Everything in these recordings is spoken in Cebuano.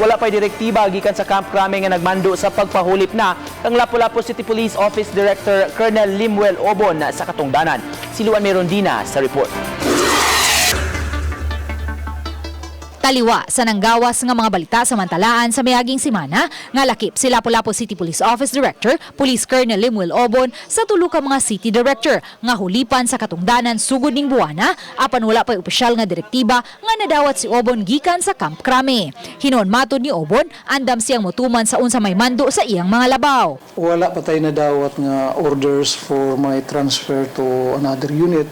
Wala pa'y direktiba gikan sa Camp Crame nga nagmando sa pagpahulip na kang Lapu-Lapu City Police Office Director Colonel Limuel Obon sa katungdanan. Si Luan Merondina sa report. Taliwa sa nanggawas nga mga balita sa mantalaan sa miaging semana nga lakip si Lapu-Lapu City Police Office Director Police Colonel Limuel Obon sa tulo ka mga city director nga hulipan sa katungdanan sugod ning buwana, apan wala pa'y opisyal nga direktiba nga nadawat si Obon gikan sa Camp Crame. Hinuon matod ni Obon, andam siyang motuman sa unsa may mando sa iyang mga labaw. Wala pa tayo nadawat nga orders for my transfer to another unit.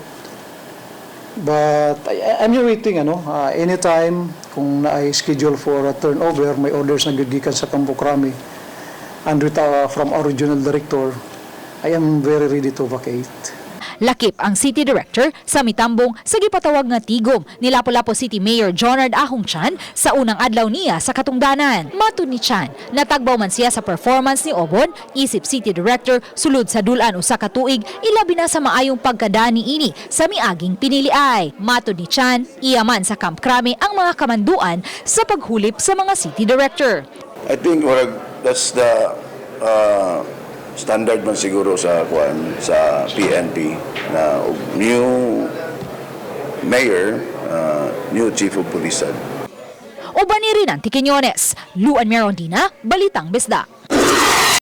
But I'm here waiting, ano, anytime kung naay schedule for a turnover, may orders na gud gikan sa Campo Crame and with, from our regional director, I am very ready to vacate. Lakip ang city director sa mitambong sa gipatawag nga tigom ni Lapu-Lapu City Mayor Jonard Ahong Chan sa unang adlaw niya sa katungdanan. Matod ni Chan, natagbaw man siya sa performance ni Obon isip city director sulod sa dul-an usa ka tuig, ilabi na sa maayong pagkadani ini sa miaging piniliay. Matod ni Chan, iya man sa Camp Crame ang mga kamanduan sa paghulip sa mga city director. I think murag that's the standard man siguro sa kuan sa PNP na og new mayor, new chief of police sad. Uban ni Rinanti Quiñones, Luan Merondina, Balitang Bisdak.